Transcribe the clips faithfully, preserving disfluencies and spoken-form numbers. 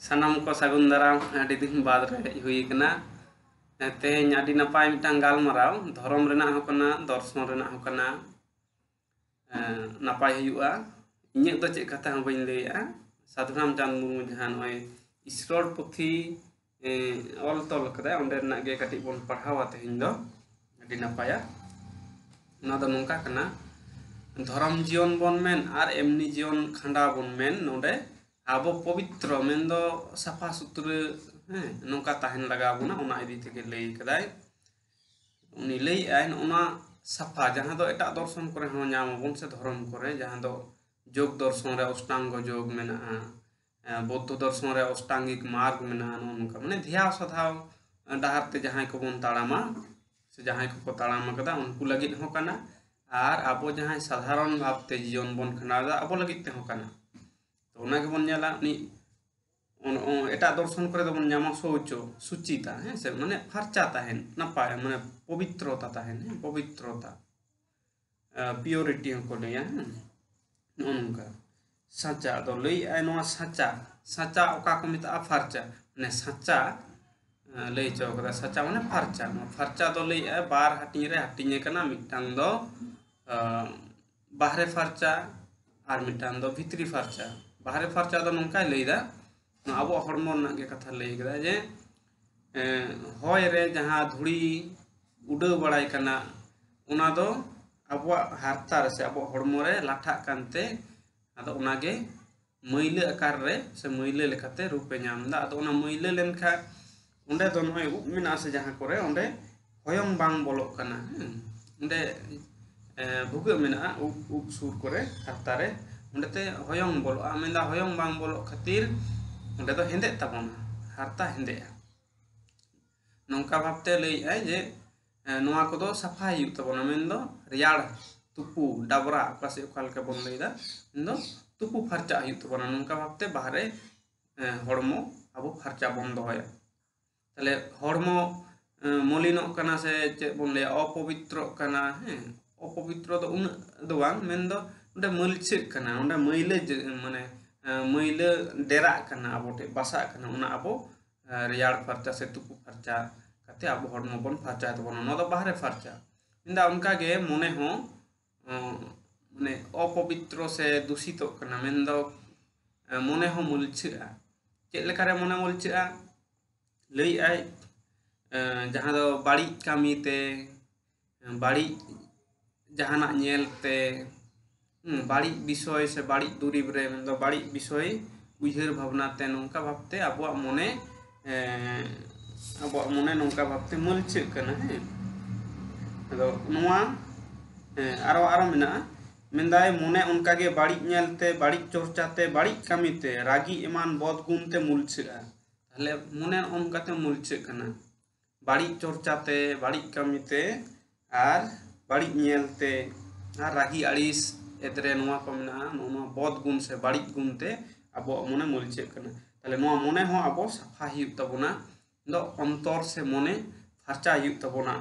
ᱥᱟᱱᱟᱢ ᱠᱚ ᱥᱟᱹᱜᱩᱱ ᱫᱟᱨᱟᱢ᱾ ᱟᱹᱰᱤ ᱫᱤᱱ ᱵᱟᱫᱽ ᱨᱮ ᱦᱮᱡ ᱦᱩᱭ ᱟᱠᱟᱱᱟ᱾ ᱛᱮᱦᱮᱧ ᱟᱹᱰᱤ ᱱᱟᱯᱟᱭ ᱢᱤᱫᱴᱟᱝ ᱜᱟᱞᱢᱟᱨᱟᱣ, ᱫᱷᱚᱨᱚᱢ ᱨᱮᱱᱟᱜ ᱦᱚᱸ ᱠᱟᱱᱟ, ᱫᱚᱨᱥᱚᱱ ᱨᱮᱱᱟᱜ ᱦᱚᱸ ᱠᱟᱱᱟ, ᱱᱟᱯᱟᱭ ᱦᱩᱭᱩᱜᱼᱟ᱾ ᱤᱧᱟᱹᱜ ᱫᱚ ᱪᱮᱫ ᱠᱟᱛᱷᱟ ᱦᱚᱸ ᱵᱟᱹᱧ ᱞᱟᱹᱭᱮᱜᱼᱟ᱾ ᱥᱟᱹᱫᱷᱩ ᱨᱟᱢᱪᱟᱸᱫᱽ ᱢᱩᱨᱢᱩ ᱡᱟᱦᱟᱸ ᱱᱚᱜᱼᱚᱭ ᱤᱥᱨᱚᱲ ᱯᱩᱛᱷᱤ ᱚᱞ ᱛᱚᱞ ᱠᱟᱫᱟᱭ, ᱚᱸᱰᱮ ᱨᱮᱱᱟᱜ ᱜᱮ ᱠᱟᱹᱴᱤᱡ ᱵᱚᱱ ᱯᱟᱲᱦᱟᱣᱟ ᱛᱮᱦᱮᱧ ᱫᱚ᱾ ᱟᱹᱰᱤ ᱱᱟᱯᱟᱭᱟ᱾ ᱚᱱᱟ ᱫᱚ ᱱᱚᱝᱠᱟ ᱠᱟᱱᱟ, ᱫᱷᱚᱨᱚᱢ ᱡᱤᱭᱚᱱ ᱵᱚᱱ ᱢᱮᱱ ᱟᱨ ᱮᱢᱱᱤ ᱡᱤᱭᱚᱱ ᱠᱷᱟᱸᱰᱟᱣ ᱵᱚᱱ ᱢᱮᱱ, ᱱᱚᱰᱮ ᱟᱵᱚ ᱯᱚᱵᱤᱛᱨᱚ ᱢᱮᱱᱫᱚ ᱥᱟᱯᱷᱟ ᱥᱩᱛᱨᱟᱹ, ᱦᱮᱸ, ᱱᱚᱝᱠᱟ ᱛᱟᱦᱮᱱ ᱞᱟᱜᱟᱣ ᱵᱚᱱᱟ, ᱚᱱᱟ ᱤᱫᱤ ᱛᱮᱜᱮ ᱞᱟᱹᱭ ᱠᱟᱫᱟᱭ᱾ ᱩᱱᱤ ᱞᱟᱹᱭᱮᱫᱟᱭ ᱱᱚᱜᱼᱚ ᱱᱚᱣᱟ ᱥᱟᱯᱷᱟ, ᱡᱟᱦᱟᱸ ᱫᱚ ᱮᱴᱟᱜ ᱫᱚᱨᱥᱚᱱ ᱠᱚᱨᱮ ᱦᱚᱸ ᱧᱟᱢ ᱟᱵᱚᱱ ᱥᱮ ᱫᱷᱚᱨᱚᱢ ᱠᱚᱨᱮ, ᱡᱟᱦᱟᱸ ᱫᱚ ᱡᱳᱜᱽ ᱫᱚᱨᱥᱚᱱ ᱨᱮ ᱚᱥᱴᱟᱝᱜᱚ ᱡᱳᱜᱽ ᱢᱮᱱᱟᱜᱼᱟ, ᱵᱳᱫᱽᱫᱷᱚ ᱫᱚᱨᱥᱚᱱ ᱨᱮ ᱚᱥᱴᱟᱝᱜᱤᱠ ᱢᱟᱨᱜᱽ ᱢᱮᱱᱟᱜᱼᱟ᱾ ᱱᱚᱜᱼᱚ ᱱᱚᱝᱠᱟ ᱢᱟᱱᱮ ᱫᱷᱮᱭᱟᱣ ᱥᱟᱫᱷᱟᱣ ᱰᱟᱦᱟᱨ ᱛᱮ ᱡᱟᱦᱟᱸᱭ ᱠᱚᱵᱚᱱ ᱛᱟᱲᱟᱢᱟ ᱥᱮ ᱡᱟᱦᱟᱸᱭ ᱠᱚᱠᱚ ᱛᱟᱲᱟᱢ ᱟᱠᱟᱫᱟ, ᱩᱱᱠᱩ ᱞᱟᱹᱜᱤᱫ ᱦᱚᱸ ᱠᱟᱱᱟ᱾ ᱟᱨ ᱟᱵᱚ ᱡᱟᱦᱟᱸᱭ ᱥᱟᱫᱷᱟᱨᱚᱱ ᱵᱷᱟᱵᱽᱛᱮ ᱡᱤᱭᱚᱱ ᱵᱚᱱ ᱠᱷᱟᱸᱰᱟᱣ ᱮᱫᱟ, ᱟᱵᱚ ᱞᱟᱹᱜᱤᱫ ᱛᱮᱦᱚᱸ ᱠᱟᱱᱟ᱾ ᱛᱚ ᱚᱱᱟ ᱜᱮᱵᱚᱱ ᱧᱮᱞᱟ, ᱩᱱᱤ ᱚᱱ-, ᱚ-, ᱮᱴᱟᱜ ᱫᱚᱨᱥᱚᱱ ᱠᱚᱨᱮ ᱫᱚᱵᱚᱱ ᱧᱟᱢᱟ ᱥᱳᱪᱚ, ᱥᱩᱪᱤᱛᱟ, ᱦᱮᱸ ᱥᱮ, ᱢᱟᱱᱮ ᱯᱷᱟᱨᱪᱟ ᱛᱟᱦᱮᱱ, ᱱᱟᱯᱟᱭ, ᱢᱟᱱᱮ ᱯᱚᱵᱤᱛᱨᱚᱛᱟ ᱛᱟᱦᱮᱱ, ᱦᱮᱸ, ᱯᱚᱵᱤᱛᱨᱚᱛᱟ, ᱯᱤᱭᱳᱨᱤᱴᱤ ᱦᱚᱸᱠᱚ ᱞᱟᱹᱭᱟ, ᱦᱮᱸ, ᱱᱚᱜᱼᱚ ᱱᱚᱝᱠᱟ᱾ ᱥᱟᱪᱟ, ᱟᱫᱚ ᱞᱟᱹᱭᱮᱜᱼᱟᱭ ᱱᱚᱣᱟ ᱥᱟᱪᱟ, ᱥᱟᱪᱟ ᱚᱠᱟ ᱠᱚ ᱢᱮᱛᱟᱜᱼᱟ? ᱯᱷᱟᱨᱪᱟ, ᱢᱟᱱᱮ ᱥᱟᱪᱟ, ᱮ, ᱞᱟᱹᱭ ᱦᱚᱪᱚ ᱠᱟᱫᱟ, ᱥᱟᱪᱟ ᱢᱟᱱᱮ ᱯᱷᱟᱨᱪᱟ᱾ ᱱᱚᱣᱟ ᱯᱷᱟᱨᱪᱟ ᱫᱚ ᱞᱟᱹᱭᱮᱜᱼᱟᱭ ᱵᱟᱨ ᱦᱟᱹᱴᱤᱧ ᱨᱮ ᱦᱟᱹᱴᱤᱧ ᱟᱠᱟᱱᱟ, ᱢᱤᱫᱴᱟᱝ ᱫᱚ, ᱮ, ᱵᱟᱦᱨᱮ ᱯᱷᱟᱨᱪᱟ ᱟᱨ ᱢᱤᱫᱴᱟᱝ ᱫᱚ ᱵᱷᱤᱛᱨᱤ ᱯᱷᱟᱨᱪᱟ᱾ ᱵᱟᱦᱨᱮ ᱯᱷᱟᱨᱪᱟ ᱫᱚ ᱱᱚᱝᱠᱟᱭ ᱞᱟᱹᱭᱫᱟ, ᱱᱚᱣᱟ ᱟᱵᱚᱣᱟᱜ ᱦᱚᱲᱢᱚ ᱨᱮᱱᱟᱜ ᱜᱮ ᱠᱟᱛᱷᱟ ᱞᱟᱹᱭ ᱠᱮᱫᱟ ᱡᱮ, ᱮ, ᱦᱚᱭ ᱨᱮ ᱡᱟᱦᱟᱸ ᱫᱷᱩᱲᱤ ᱩᱰᱟᱹᱣ ᱵᱟᱲᱟᱭ ᱠᱟᱱᱟ, ᱚᱱᱟ ᱫᱚ ᱟᱵᱚᱣᱟᱜ ᱦᱟᱨᱛᱟ ᱨᱮ ᱥᱮ ᱟᱵᱚᱣᱟᱜ ᱦᱚᱲᱢᱚ ᱨᱮ ᱞᱟᱴᱷᱟᱜ ᱠᱟᱱᱛᱮ, ᱟᱫᱚ ᱚᱱᱟᱜᱮ ᱢᱟᱹᱭᱞᱟᱹ ᱟᱠᱟᱨ ᱨᱮ ᱥᱮ ᱢᱟᱹᱭᱞᱟᱹ ᱞᱮᱠᱟᱛᱮ ᱨᱩᱯ ᱮ ᱧᱟᱢ ᱮᱫᱟ᱾ ᱟᱫᱚ ᱚᱱᱟ ᱢᱟᱹᱭᱞᱟᱹ ᱞᱮᱱᱠᱷᱟᱱ ᱚᱸᱰᱮ ᱫᱚ ᱱᱚᱜᱼᱚᱭ ᱩᱵ ᱢᱮᱱᱟᱜᱼᱟ ᱥᱮ ᱡᱟᱦᱟᱸ ᱠᱚᱨᱮ, ᱚᱸᱰᱮ ᱦᱚᱭᱚᱝ ᱵᱟᱝ ᱵᱚᱞᱚᱜ ᱠᱟᱱᱟ᱾ ᱦᱮᱸ, ᱚᱸᱰᱮ, ᱮ, ᱵᱷᱩᱜᱟᱹᱜ ᱢᱮᱱᱟᱜᱼᱟ ᱩᱵ, ᱩᱵ ᱥᱩᱨ ᱠᱚᱨᱮ, ᱦᱟᱨᱛᱟ ᱨᱮ, ᱚᱸᱰᱮᱛᱮ ᱦᱚᱭᱚᱝ ᱵᱚᱞᱚᱜᱼᱟ᱾ ᱢᱮᱱᱫᱟ ᱦᱚᱭᱚᱝ ᱵᱟᱝ ᱵᱚᱞᱚᱜ ᱠᱷᱟᱹᱛᱤᱨ ᱚᱸᱰᱮ ᱫᱚ ᱦᱮᱸᱫᱮᱜ ᱛᱟᱵᱚᱱᱟ, ᱦᱟᱨᱛᱟ ᱦᱮᱸᱫᱮᱜᱼᱟ᱾ ᱱᱚᱝᱠᱟ ᱵᱷᱟᱵᱽᱛᱮ ᱞᱟᱹᱭᱮᱜᱼᱟᱭ ᱡᱮ, ᱮ, ᱱᱚᱣᱟ ᱠᱚᱫᱚ ᱥᱟᱯᱷᱟᱭ ᱦᱩᱭᱩᱜ ᱛᱟᱵᱚᱱᱟ, ᱢᱮᱱᱫᱚ ᱨᱮᱭᱟᱲ, ᱛᱩᱯᱩ, ᱰᱟᱵᱨᱟ, ᱚᱠᱟ ᱥᱮᱫ ᱚᱠᱟ ᱞᱮᱠᱟ ᱵᱚᱱ ᱞᱟᱹᱭᱫᱟ, ᱢᱮᱱᱫᱚ ᱛᱩᱯᱩ ᱯᱷᱟᱨᱪᱟᱜ ᱦᱩᱭᱩᱜ ᱛᱟᱵᱚᱱᱟ᱾ ᱱᱚᱝᱠᱟ ᱵᱷᱟᱵᱽᱛᱮ ᱵᱟᱦᱨᱮ, ᱮ, ᱦᱚᱲᱢᱚ ᱟᱵᱚ ᱯᱷᱟᱨᱪᱟ ᱵᱚᱱ ᱫᱚᱦᱚᱭᱟ᱾ ᱛᱟᱦᱞᱮ ᱦᱚᱲᱢᱚ, ᱮ, ᱢᱚᱞᱤᱱᱚᱜ ᱠᱟᱱᱟ ᱥᱮ ᱪᱮᱫ ᱵᱚᱱ ᱞᱟᱹᱭᱟ, ᱚᱯᱚᱵᱤᱛᱨᱚᱜ ᱠᱟᱱᱟ, ᱦᱮᱸ, ᱚᱯᱚᱵᱤᱛᱨᱚ ᱫᱚ ᱩᱱᱟᱹᱜ ᱫᱚ ᱵᱟᱝ, ᱢᱮᱱᱫᱚ ᱚᱸᱰᱮ ᱢᱟᱹᱞᱪᱷᱟᱹᱜ ᱠᱟᱱᱟ, ᱚᱸᱰᱮ ᱢᱟᱹᱭᱞᱟᱹ ᱡᱮ-, ᱢᱟᱱᱮ, ᱮ, ᱢᱟᱹᱭᱞᱟᱹ ᱰᱮᱨᱟᱜ ᱠᱟᱱᱟ, ᱟᱵᱚ ᱴᱷᱮᱱ ᱵᱟᱥᱟᱜ ᱠᱟᱱᱟ, ᱚᱱᱟ ᱟᱵᱚ ᱨᱮᱭᱟᱲ ᱯᱷᱟᱨᱪᱟ ᱥᱮ ᱛᱩᱯᱩ ᱯᱷᱟᱨᱪᱟ ᱠᱟᱛᱮ ᱟᱵᱚ ᱦᱚᱲᱢᱚ ᱵᱚᱱ ᱯᱷᱟᱨᱪᱟᱭ ᱛᱟᱵᱚᱱᱟ᱾ ᱱᱚᱣᱟ ᱫᱚ ᱵᱟᱦᱨᱮ ᱯᱷᱟᱨᱪᱟ᱾ ᱢᱮᱱᱫᱟ ᱚᱱᱠᱟᱜᱮ ᱢᱚᱱᱮ ᱦᱚᱸ ᱢᱟᱱᱮ ᱚᱯᱚᱵᱤᱛᱨᱚ ᱥᱮ ᱫᱩᱥᱤᱛᱚᱜ ᱠᱟᱱᱟ, ᱢᱮᱱᱫᱚ ᱢᱚᱱᱮ ᱦᱚᱸ ᱢᱩᱞᱪᱷᱟᱹᱜᱼᱟ᱾ ᱪᱮᱫ ᱞᱮᱠᱟᱨᱮ ᱢᱚᱱᱮ ᱢᱩᱞᱪᱷᱟᱹᱜᱼᱟ? ᱞᱟᱹᱭᱮᱫᱼᱟᱭ ᱡᱟᱦᱟᱸ ᱫᱚ ᱵᱟᱹᱲᱤᱡ ᱠᱟᱹᱢᱤ ᱛᱮ, ᱵᱟᱹᱲᱤᱡ ᱡᱟᱦᱟᱱᱟᱜ ᱧᱮᱞ ᱛᱮ, ᱵᱟᱹᱲᱤᱡ ᱵᱤᱥᱚᱭ ᱥᱮ ᱵᱟᱹᱲᱤᱡ ᱫᱩᱨᱤᱵᱽ ᱨᱮ, ᱢᱮᱱᱫᱚ ᱵᱟᱹᱲᱤᱡ ᱵᱤᱥᱚᱭ ᱩᱭᱦᱟᱹᱨ ᱵᱷᱟᱵᱽᱱᱟ ᱛᱮ ᱱᱚᱝᱠᱟ ᱵᱷᱟᱵᱽᱛᱮ ᱟᱵᱚᱣᱟᱜ ᱢᱚᱱᱮ ᱟᱵᱚᱣᱟᱜ ᱢᱚᱱᱮ ᱱᱚᱝᱠᱟ ᱵᱷᱟᱵᱽᱛᱮ ᱢᱟᱹᱞᱪᱷᱟᱹᱜ ᱠᱟᱱᱟ᱾ ᱦᱮᱸ, ᱟᱫᱚ ᱱᱚᱣᱟ ᱟᱨᱚ ᱟᱨᱚ ᱢᱮᱱᱟᱜᱼᱟ, ᱢᱮᱱᱫᱟᱭ ᱢᱚᱱᱮ ᱚᱱᱠᱟᱜᱮ ᱵᱟᱹᱲᱤᱡ ᱧᱮᱞᱛᱮ, ᱵᱟᱹᱲᱤᱡ ᱪᱚᱨᱪᱟᱛᱮ, ᱵᱟᱹᱲᱤᱡ ᱠᱟᱹᱢᱤᱛᱮ, ᱨᱟᱹᱜᱤ ᱮᱢᱟᱱ ᱵᱚᱫ ᱜᱩᱱ ᱛᱮ ᱢᱩᱞᱪᱷᱟᱹᱜᱼᱟ᱾ ᱛᱟᱦᱞᱮ ᱢᱚᱱᱮ ᱱᱚᱜᱼᱚ ᱱᱚᱝᱠᱟᱛᱮ ᱢᱩᱞᱪᱷᱟᱹᱜ ᱠᱟᱱᱟ, ᱵᱟᱹᱲᱤᱡ ᱪᱚᱨᱪᱟᱛᱮ, ᱵᱟᱹᱲᱤᱡ ᱠᱟᱹᱢᱤᱛᱮ, ᱟᱨ ᱵᱟᱹᱲᱤᱡ ᱧᱮᱞᱛᱮ, ᱟᱨ ᱨᱟᱹᱜᱤ ᱟᱹᱲᱤᱥ ᱮᱫᱽᱨᱮ ᱱᱚᱣᱟ ᱠᱚ ᱢᱮᱱᱟᱜᱼᱟ᱾ ᱱᱚᱜᱼᱚ ᱱᱚᱣᱟ ᱵᱚᱫ ᱜᱩᱱ ᱥᱮ ᱵᱟᱹᱲᱤᱡ ᱜᱩᱱᱛᱮ ᱟᱵᱚᱣᱟᱜ ᱢᱚᱱᱮ ᱢᱟᱹᱞᱪᱷᱟᱹᱜ ᱠᱟᱱᱟ᱾ ᱛᱟᱦᱞᱮ ᱱᱚᱣᱟ ᱢᱚᱱᱮ ᱦᱚᱸ ᱟᱵᱚ ᱥᱟᱯᱷᱟ ᱦᱩᱭᱩᱜ ᱛᱟᱵᱚᱱᱟ, ᱫᱚ ᱚᱱᱛᱚᱨ ᱥᱮ ᱢᱚᱱᱮ ᱯᱷᱟᱨᱪᱟ ᱦᱩᱭᱩᱜ ᱛᱟᱵᱚᱱᱟ᱾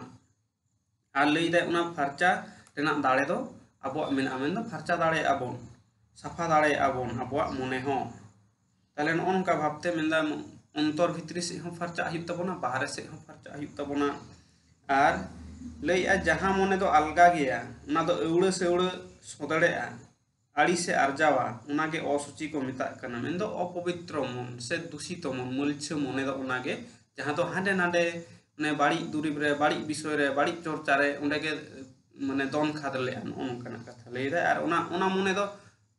ᱟᱨ ᱞᱟᱹᱭ ᱫᱟᱭ ᱚᱱᱟ ᱯᱷᱟᱨᱪᱟ ᱨᱮᱱᱟᱜ ᱫᱟᱲᱮ ᱫᱚ ᱟᱵᱚᱣᱟᱜ ᱢᱮᱱᱟᱜᱼᱟ, ᱢᱮᱱᱫᱚ ᱯᱷᱟᱨᱪᱟ ᱫᱟᱲᱮᱭᱟᱜᱼᱟ ᱵᱚᱱ, ᱥᱟᱯᱷᱟ ᱫᱟᱲᱮᱭᱟᱜᱼᱟ ᱵᱚᱱ ᱟᱵᱚᱣᱟᱜ ᱢᱚᱱᱮ ᱦᱚᱸ᱾ ᱛᱟᱦᱞᱮ ᱱᱚᱜᱼᱚ ᱱᱚᱝᱠᱟ ᱵᱷᱟᱵᱽᱛᱮ ᱢᱮᱱᱫᱟ ᱚᱱᱛᱚᱨ ᱵᱷᱤᱛᱨᱤ ᱥᱮᱫ ᱦᱚᱸ ᱯᱷᱟᱨᱪᱟᱜ ᱦᱩᱭᱩᱜ ᱛᱟᱵᱚᱱᱟ, ᱵᱟᱦᱨᱮ ᱥᱮᱫ ᱦᱚᱸ ᱯᱷᱟᱨᱪᱟᱜ ᱦᱩᱭᱩᱜ ᱛᱟᱵᱚᱱᱟ᱾ ᱟᱨ ᱞᱟᱹᱭᱮᱜᱼᱟ ᱡᱟᱦᱟᱸ ᱢᱚᱱᱮ ᱫᱚ ᱟᱞᱜᱟ ᱜᱮᱭᱟ, ᱚᱱᱟ ᱫᱚ ᱟᱹᱣᱲᱟᱹ ᱥᱮᱣᱲᱟᱹ ᱥᱚᱫᱮᱲᱮᱜᱼᱟ, ᱟᱹᱲᱤᱥᱮ ᱟᱨᱡᱟᱣᱟ, ᱚᱱᱟᱜᱮ ᱚᱥᱩᱪᱤ ᱠᱚ ᱢᱮᱛᱟᱜ ᱠᱟᱱᱟ᱾ ᱢᱮᱱᱫᱚ ᱚᱯᱚᱵᱤᱛᱨᱚ ᱢᱚᱱ ᱥᱮ ᱫᱩᱥᱤᱛᱚ ᱢᱚᱱ, ᱢᱟᱹᱞᱪᱷᱟᱹ ᱢᱚᱱᱮ ᱫᱚ ᱚᱱᱟᱜᱮ, ᱡᱟᱦᱟᱸ ᱫᱚ ᱦᱟᱸᱰᱮ ᱱᱟᱰᱮ ᱢᱟᱱᱮ ᱵᱟᱹᱲᱤᱡ ᱫᱩᱨᱤᱵᱽ ᱨᱮ, ᱵᱟᱹᱲᱤᱡ ᱵᱤᱥᱚᱭ ᱨᱮ, ᱵᱟᱹᱲᱤᱡ ᱪᱚᱨᱪᱟ ᱨᱮ ᱚᱸᱰᱮ ᱜᱮ ᱢᱟᱱᱮ ᱫᱚᱱ ᱠᱷᱟᱫᱽᱞᱮᱜᱼᱟ, ᱱᱚᱜᱼᱚ ᱱᱚᱝᱠᱟᱱᱟᱜ ᱠᱟᱛᱷᱟ ᱞᱟᱹᱭᱫᱟᱭ᱾ ᱟᱨ ᱚᱱᱟ ᱚᱱᱟ ᱢᱚᱱᱮ ᱫᱚ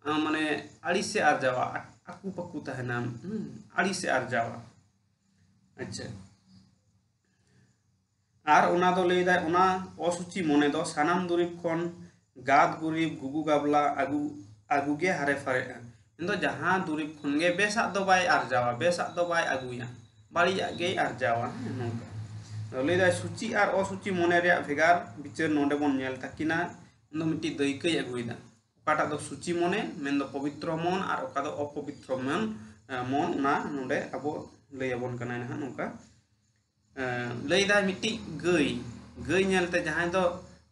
ᱟᱸ, ᱢᱟᱱᱮ ᱟᱹᱲᱤᱥᱮ ᱟᱨᱡᱟᱣᱟ, ᱟᱠ- ᱟᱠᱩ ᱯᱟᱠᱩ ᱛᱟᱦᱮᱱᱟ, ᱦᱩᱸ, ᱟᱹᱲᱤᱥᱮ ᱟᱨᱡᱟᱣᱟ᱾ ᱟᱪᱪᱷᱟ, ᱟᱨ ᱚᱱᱟ ᱫᱚ ᱞᱟᱹᱭᱫᱟᱭ ᱚᱱᱟ ᱚᱥᱩᱪᱤ ᱢᱚᱱᱮ ᱫᱚ ᱥᱟᱱᱟᱢ ᱫᱩᱨᱤᱵᱽ ᱠᱷᱚᱱ ᱜᱟᱫ ᱜᱩᱨᱤᱵᱽ ᱜᱩᱜᱩ ᱜᱟᱵᱞᱟ ᱟᱹᱜᱩ ᱟᱹᱜᱩ ᱜᱮ ᱦᱟᱨᱮ ᱯᱷᱟᱨᱮᱜᱼᱟ᱾ ᱢᱮᱱᱫᱚ ᱡᱟᱦᱟᱸ ᱫᱩᱨᱤᱵᱽ ᱠᱷᱚᱱ ᱜᱮ ᱵᱮᱥᱟᱜ ᱫᱚ ᱵᱟᱭ ᱟᱨᱡᱟᱣᱟ, ᱵᱮᱥᱟᱜ ᱫᱚ ᱵᱟᱭ ᱟᱹᱜᱩᱭᱟ, ᱵᱟᱹᱲᱤᱡᱟᱜ ᱜᱮᱭ ᱟᱨᱡᱟᱣᱟ᱾ ᱦᱮᱸ, ᱱᱚᱝᱠᱟ᱾ ᱟᱫᱚ ᱞᱟᱹᱭᱫᱟᱭ ᱥᱩᱪᱤ ᱟᱨ ᱚᱥᱩᱪᱤ ᱢᱚᱱᱮ ᱨᱮᱭᱟᱜ ᱵᱷᱮᱜᱟᱨ ᱵᱤᱪᱟᱹᱨ ᱱᱚᱰᱮ ᱵᱚᱱ ᱧᱮᱞ ᱛᱟᱹᱠᱤᱱᱟ᱾ ᱩᱱᱫᱚ ᱢᱤᱫᱴᱤᱡ ᱫᱟᱹᱭᱠᱟᱹᱭ ᱟᱹᱜᱩᱭᱮᱫᱟ, ᱚᱠᱟᱴᱟᱜ ᱫᱚ ᱥᱩᱪᱤ ᱢᱚᱱᱮ ᱢᱮᱱᱫᱚ ᱯᱚᱵᱤᱛᱨᱚ ᱢᱚᱱ ᱟᱨ ᱚᱠᱟ ᱫᱚ ᱚᱯᱚᱵᱤᱛᱨᱚ ᱢᱚᱱ, ᱮ, ᱢᱚᱱ, ᱚᱱᱟ ᱱᱚᱰᱮ ᱟᱵᱚ ᱞᱟᱹᱭ ᱟᱵᱚᱱ ᱠᱟᱱᱟᱭ ᱱᱟᱦᱟᱜ ᱱᱚᱝᱠᱟ᱾ ᱮ, ᱞᱟᱹᱭᱫᱟᱭ ᱢᱤᱫᱴᱤᱡ ᱜᱟᱹᱭ, ᱜᱟᱹᱭ ᱧᱮᱞᱛᱮ ᱡᱟᱦᱟᱸᱭ ᱫᱚ